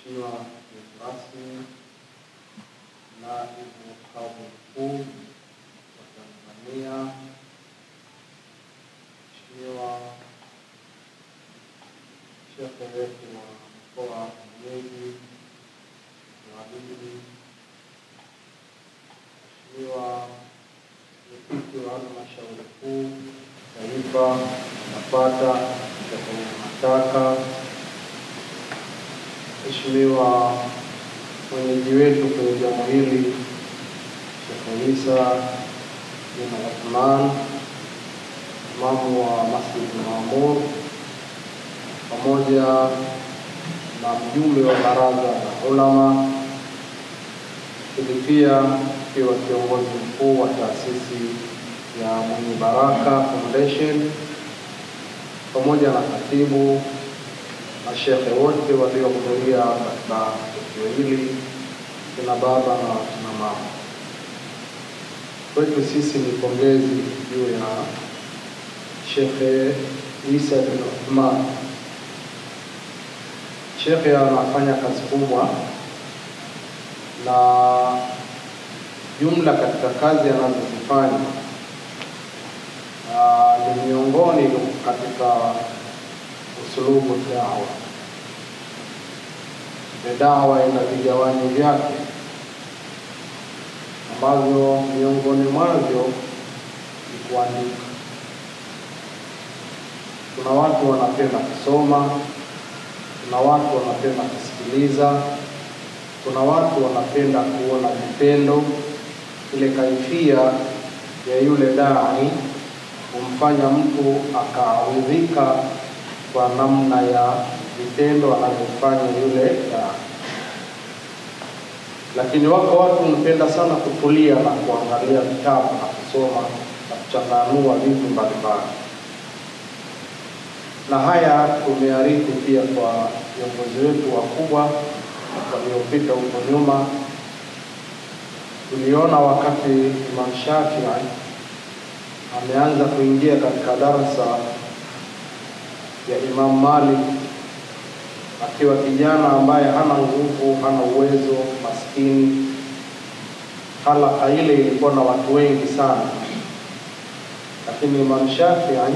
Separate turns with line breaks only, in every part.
Mheshimiwa mgeni rasmi, Naibu Kadhi Mkuu wa Tanzania, Mheshimiwa Shekhe wetu wa mkoa mwenyeji Mwalimu, Mheshimiwa Mwenyekiti wa Halmashauri Kuu Taifa BAKWATA Shekhe Mataka, Mheshimiwa mwenyeji wetu kwenye jambo hili Shekhe Isa bin Uthman, imamu wa Masjid Maamur, pamoja na mjumbe wa baraza la ulama, lakini pia akiwa kiongozi mkuu wa taasisi ya Mwenye Baraka Foundation, pamoja na katibu na shekhe wote waliohudhuria katika tukio hili, kina baba na kina mama. Kwetu sisi ni pongezi juu ya Shekhe Isa bin Uthman. Shekhe anafanya kazi kubwa, na jumla katika kazi anazozifanya ni miongoni katika usulubu dawa. Dawa ina vigawanyo vyake ambavyo miongoni mwavyo ni kuandika. Kuna watu wanapenda kusoma, kuna watu wanapenda kusikiliza, kuna watu wanapenda kuona vitendo. Ile kaifia ya yule dai kumfanya mtu akaridhika kwa namna ya vitendo anavyofanya yule dai. Lakini wako watu wanapenda sana kutulia na kuangalia vitabu na kusoma na kuchanganua vitu mbalimbali. Na haya tumearifu pia kwa viongozi wetu wakubwa waliopita huko nyuma. Tuliona wakati Imam Shafi'i ameanza kuingia katika darasa ya Imam Malik akiwa kijana ambaye hana nguvu, hana uwezo, maskini. Halaka ile ilikuwa na watu wengi sana, lakini Imam Shafi'i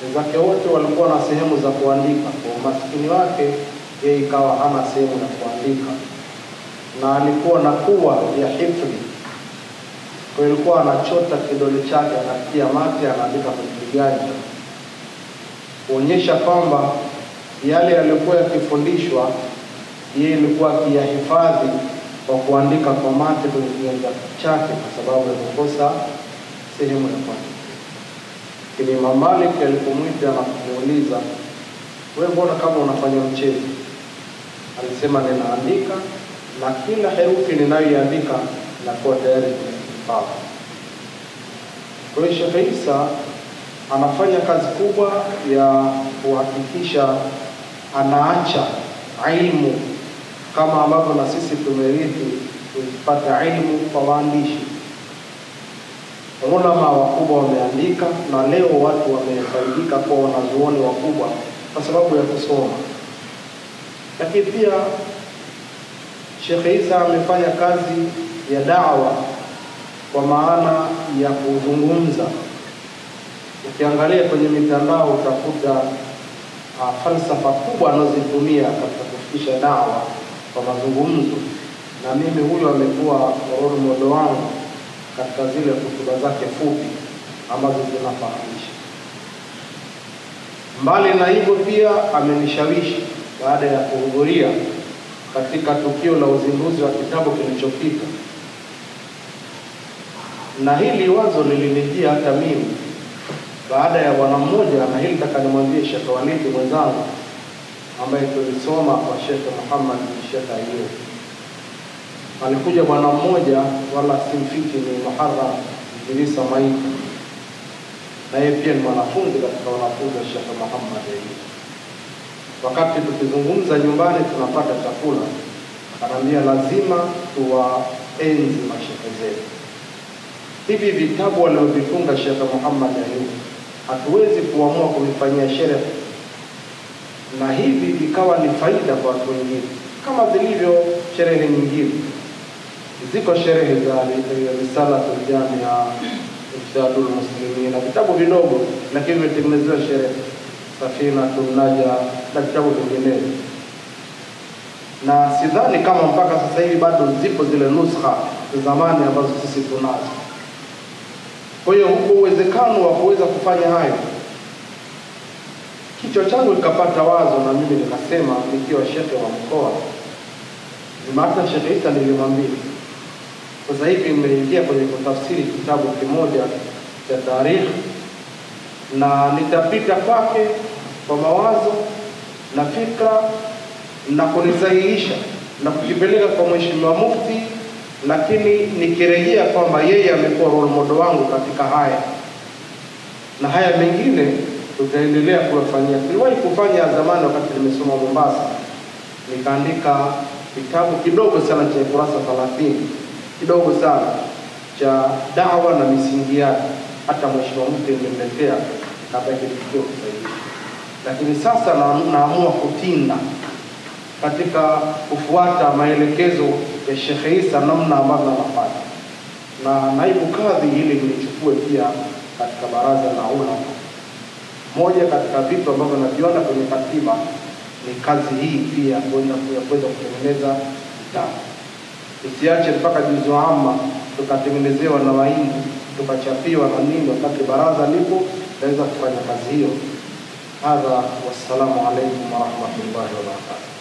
wenzake wote walikuwa na sehemu za kuandika. Kwa umaskini wake yeye ikawa hana sehemu ya kuandika, na alikuwa na kuwa ya hifdhi. Kwa hiyo alikuwa anachota kidole chake, anatia mate, anaandika kwenye kiganja, kuonyesha kwamba yale yalikuwa yakifundishwa yeye alikuwa akiyahifadhi kwa kuandika kwa mate kwenye kiganja chake, kwa sababu ya kukosa sehemu ya kuandika. Lakini Imam Malik alipomwita na kumuuliza, wewe mbona kama unafanya mchezo? Alisema, ninaandika na kila herufi ninayoiandika nakuwa tayari kuhifadhi. Kwa hiyo Sheikh Isa anafanya kazi kubwa ya kuhakikisha anaacha ilmu kama ambavyo na sisi tumerithi kupata ilmu kwa waandishi. Ulama wakubwa wameandika, na leo watu wamefaidika kwa wanazuoni wakubwa kwa sababu ya kusoma. Lakini pia Sheikh Isa amefanya kazi ya da'wa kwa maana ya kuzungumza. Ukiangalia kwenye mitandao utakuta falsafa kubwa anazozitumia katika kufikisha da'wa kwa mazungumzo, na mimi huyo amekuwa role model wangu katika zile hotuba zake fupi ambazo zinafahamisha. Mbali na hivyo pia amenishawishi baada ya kuhudhuria katika tukio la uzinduzi wa kitabu kilichopita, na hili wazo lilinijia hata mimi baada ya bwana mmoja, na hili nataka nimwambie Sheikh Walid mwenzangu ambaye tulisoma kwa Sheikh Muhammad bin Sheikh Ayub. Alikuja bwana mmoja, wala simfiki, ni Muharram Idrisa Maita, na yeye pia ni mwanafunzi katika wanafunzi wa Sheikh Muhammad Ayub. Wakati tukizungumza nyumbani tunapata chakula, akaniambia lazima tuwaenzi mashehe zetu. Hivi vitabu waliovifunga Sheikh Muhammad Ayub hatuwezi kuamua kuvifanyia sherehe, na hivi ikawa ni faida kwa watu wengine. kama zilivyo sherehe nyingine. Ziko sherehe za Risalatul Jamia, Irshadul Muslimin na vitabu vidogo, lakini vimetengenezewa sherehe, Safinatul Naja na vitabu vinginevyo. Na sidhani kama mpaka sasa hivi bado zipo zile nuskha za zamani ambazo sisi tunazo. Kwa hiyo huko uwezekano wa kuweza kufanya hayo, kichwa changu kikapata wazo na mimi nikasema, nikiwa shekhe wa mkoa, hata Shekhe Isa nilimwambia, sasa hivi nimeingia kwenye kutafsiri kitabu kimoja cha tarikhi na nitapita kwake kwa mawazo na fikra na kunisahihisha na kukipeleka kwa Mheshimiwa Mufti, lakini nikirejea kwamba yeye amekuwa role model wangu katika haya na haya mengine tutaendelea kuyafanyia. Niliwahi kufanya zamani wakati nimesoma Mombasa, nikaandika kitabu kidogo sana cha kurasa 30, kidogo sana cha dawa na misingi yake. Hata Mheshimiwa Mufti nilimletea na baki kusahihisha. Lakini sasa naamua kutinda katika kufuata maelekezo ya Sheikh Isa namna ambavyo anafanya. Na naibu kadhi ili nilichukue pia katika baraza la ulama. Moja katika vitu ambavyo naviona kwenye katiba ni kazi hii pia kuweza kutengeneza vitabu. Tusiache mpaka juzu amma tukatengenezewa na Wahindi tukachapiwa na nini, wakati baraza lipo naweza kufanya kazi hiyo. Hadha, wassalamu alaikum warahmatullahi wabarakatuh.